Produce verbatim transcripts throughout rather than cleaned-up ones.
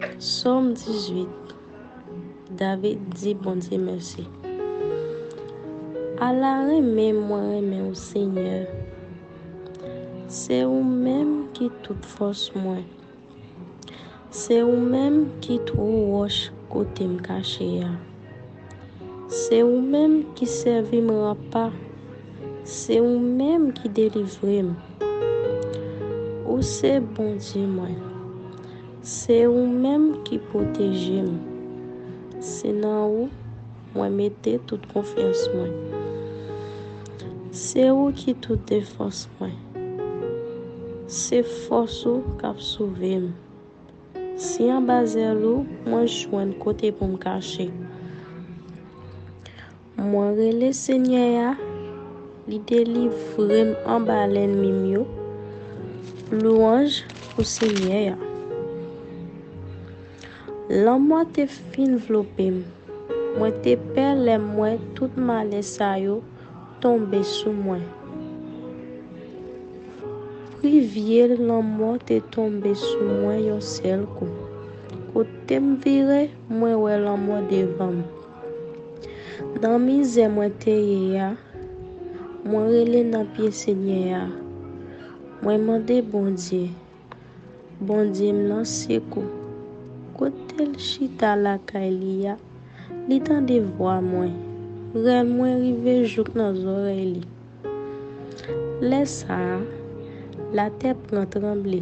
Sòm dizuit. David di Bondye mèsi. Ala renmen mwen renmen w, Senyè! Se ou menm ki tout fòs mwen. Se ou menm ki twou wòch kote m kache a. Se ou menm ki sèvi m ranpa. Se ou menm ki delivre m. Ou se Bondye mwen. Se ou menm ki pwoteje m. Se nan ou mwen mete tout konfyans mwen. Se ou ki tout defans mwen. Se fòs ou k ap sove m. Si anba zèl ou mwen jwenn kote pou m kache. Mwen rele Senyè a, li delivre m anba lènmi m yo. Lwanj pou Senyè a. Lanmò te fin vlope m. Mwen te pè lè m wè tout malè sa yo tonbe sou mwen. Privye lanmò te tonbe sou mwen yon sèl kou. Kote m vire, mwen wè lanmò devan m. Nan mizè mwen te ye a, mwen rele nan pye Senyè a. Mwen mande Bondye, Bondye m nan sekou. Kote l chita lakay li a, li tande vwa mwen. Rèl mwen rive jouk nan zòrèy li. Lè sa a, latè pran tranble,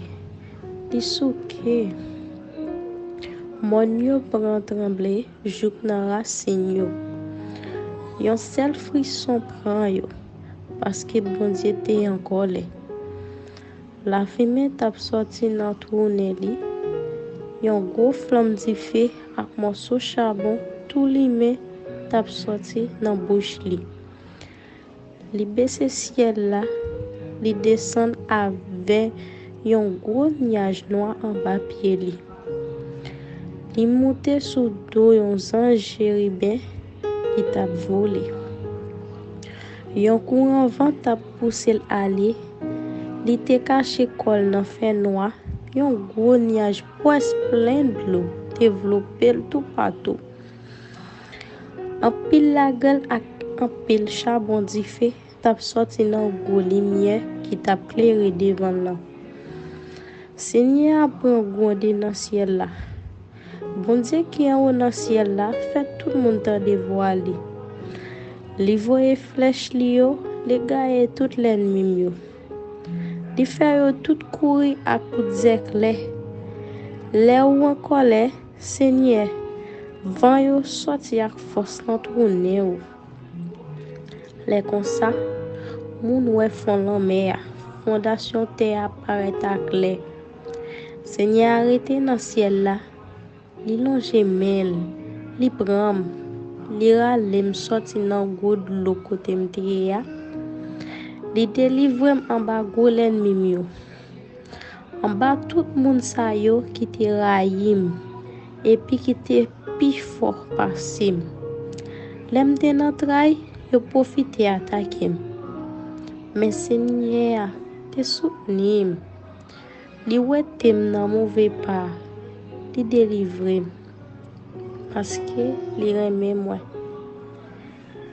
li souke. Mòn yo pran tranble jouk nan rasin yo. Yon sèl frison pran yo, paske Bondye te an kòlè. Lafimen t ap sòti nan twou nen li. Yon gwo flanm dife ak mòso chabon tou limen t ap sòti nan bouch li. Li bese syèl la, li desann avè yon gwo nyaj nwa anba pye li. Li moute sou do yon zanj cheriben ki t ap vole. Yon kouran van t ap pouse l ale. Li te kache kò l nan fènwa. Yon gwo nyaj pwès plen dlo te vlope l toupatou. Anpil lagrèl ak anpil chabon dife t ap sòti nan gwo limyè ki t ap klere devan l lan. Senyè a pran gwonde nan syèl la. Bondye ki anwo nan syèl la fè tout moun tande vwa li. Li voye flèch li yo, li gaye tout lènmi m yo. Li fè yo tout kouri ak kout zèklè. Lè ou an kòlè, Senyè, van yo sòti ak fòs nan twou nen w. Lè konsa, moun wè fon lanmè a, fondasyon tè a parèt aklè. Senyè a rete nan syèl la, li lonje men l, li pran m, li rale m sòti nan gwo dlo kote m te ye a. Li delivre m anba gwo lènmi m yo. Anba tout moun sa yo ki te rayi m epi ki te pi fò pase m. Lè m te nan tray, yo pwofite atake m. Men Senyè a te soutni m. Li wete m nan move pa, li delivre m, paske li renmen mwen.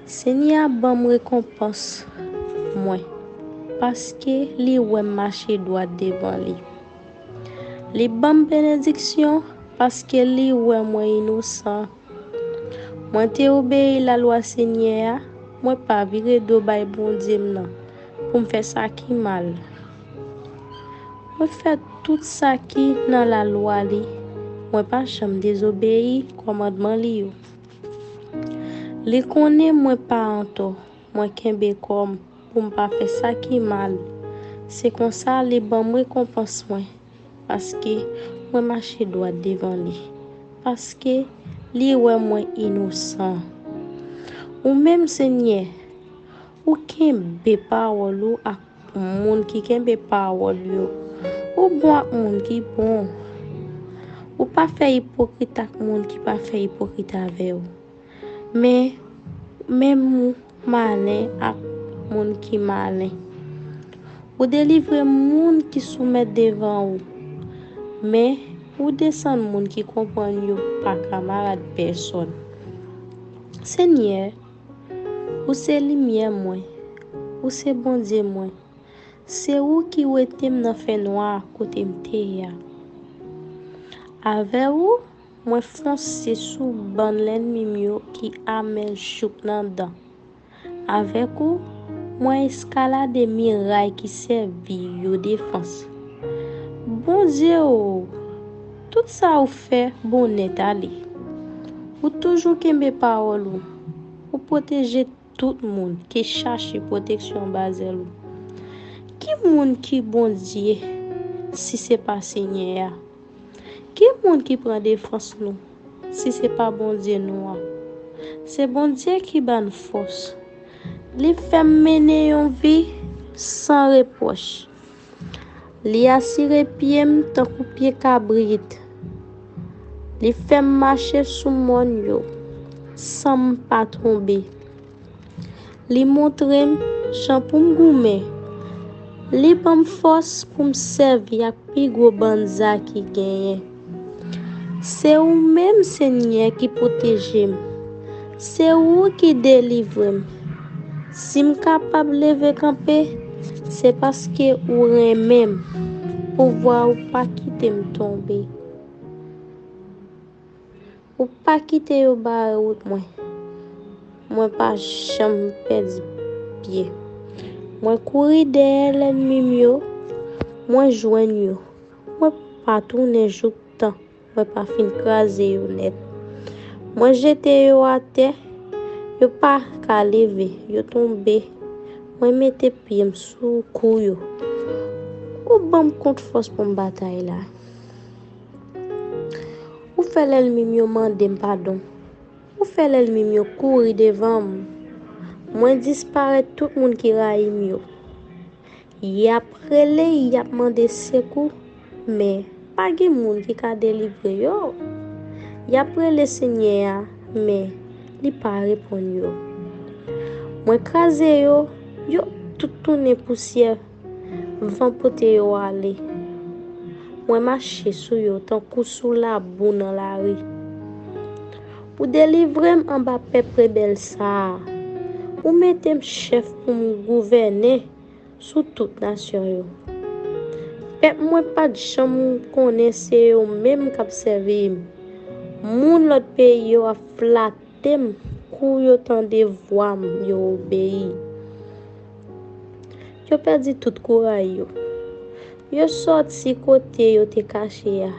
Senyè a ban m rekonpans mwen, paske li wè m mache dwat devan li. Li ban m benediksyon, paske li wè mwen inosan. Mwen te obeyi lalwa Senyè a, mwen pa vire do bay Bondye m nan pou m fè sa ki mal. Mwen fè tout sa ki nan lalwa li, mwen pa janm dezobeyi kòmandman li yo. Li konnen mwen pa antò, mwen kenbe kò m pou m pa fè sa ki mal. Se konsa li ban m rekonpans mwen, paske mwen mache dwat devan li, paske li wè mwen inosan. Ou menm, Senyè, ou kenbe pawòl ou ak moun ki kenbe pawòl yo. Ou bon ak moun ki bon. Ou pa fè ipokrit ak moun ki pa fè ipokrit avè w. Men, menm ou malen ak moun ki malen. Ou delivre moun ki soumèt devan ou. Men, Ou desann moun ki konprann yo pa kamarad pèsòn. Senyè, ou se limyè mwen, ou se Bondye mwen. Se ou ki wete m nan fènwa kote m te ye a. Avè ou, mwen fonse sou bann lènmi m yo ki amè jouk nan dan. Avèk ou, mwen eskalade miray ki sèvi yo defans. Bondye o, tout sa ou fè bon nèt ale. Ou toujou kenbe pawòl ou. Ou pwoteje tout moun ki chache pwoteksyon anba zèl ou. Ki moun ki Bondye si se pa Senyè a? Ki moun ki pran defans nou si se pa Bondye nou an? Se Bondye ki ba n fòs. Li fè m mennen yon vi san repwòch. Li asire pye m tankou pye kabrit. Li fè m mache sou mòn yo san m pa tonbe. Li montre m jan pou m goumen. Li ban m fòs pou m sèvi ak pi gwo bann za ki genyen. Se ou menm, Senyè, ki pwoteje m. Se ou ki delivre m. Si m kapab leve kanpe, se paske ou renmen m. Pouvwa ou pa kite m tonbe. Ou pa kite yo bare wout mwen. Mwen pa janm pèdi pye. Mwen kouri dèyè lènmi m yo, mwen jwenn yo. Mwen pa tounen jouk tan mwen pa fin kraze yo nèt. Mwen jete yo atè, yo pa ka leve, yo tonbe. Mwen mete pye m sou kou yo. Ou ban m kout fòs pou m batay la. Ou fè lènmi m yo mande m padon. Ou fè lènmi m yo kouri devan m. Mwen disparèt tout moun ki rayi m yo. Y ap rele, y ap mande sekou, men pa gen moun ki ka delivre yo. Y ap rele Senyè a, men li pa reponn yo. Mwen kraze yo, yo tout tounen pousyè. Van pote yo ale. Mwen mache sou yo tankou sou labou nan lari. Ou delivre m anba pèp rebèl sa a. Ou mete m chèf pou m gouvène sou tout nasyon yo. Pèp mwen pa t janm konnen se yo menm k ap sèvi m. Moun lòt peyi yo ap flat- te m kou yo tande vwa m, yo obeyi. Yo pèdi tout kouray yo. Yo sòti kote yo te kache a.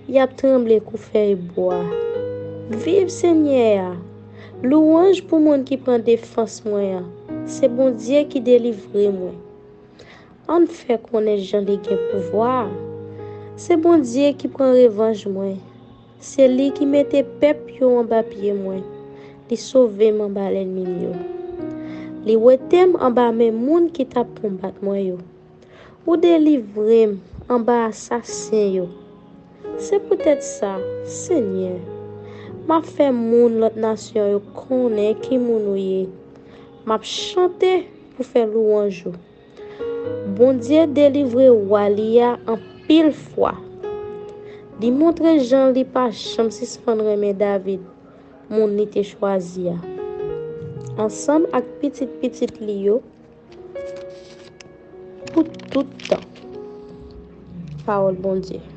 Y ap tranble kou fèy bwa. Viv Senyè a! Lwanj pou moun ki pran defans mwen an. Se Bondye ki delivre mwen. Ann fè konnen jan li gen pouvwa. Se Bondye ki pran revanj mwen. Se li ki mete pèp yo anba pye mwen. Li sove m anba lènmi m yo. Li wete m anba men moun ki t ap konbat mwen yo. Ou delivre m anba asasen yo. Se poutèt sa, Senyè, m ap fè moun lòt nasyon yo konnen ki moun ou ye. M ap chante pou fè lwanj ou. Bondye delivre wa li a anpil fwa. Li montre jan li pa janm sispann renmen David, moun li te chwazi a, ansanm ak pitit pitit li yo pou tout tan. Pawòl Bondye.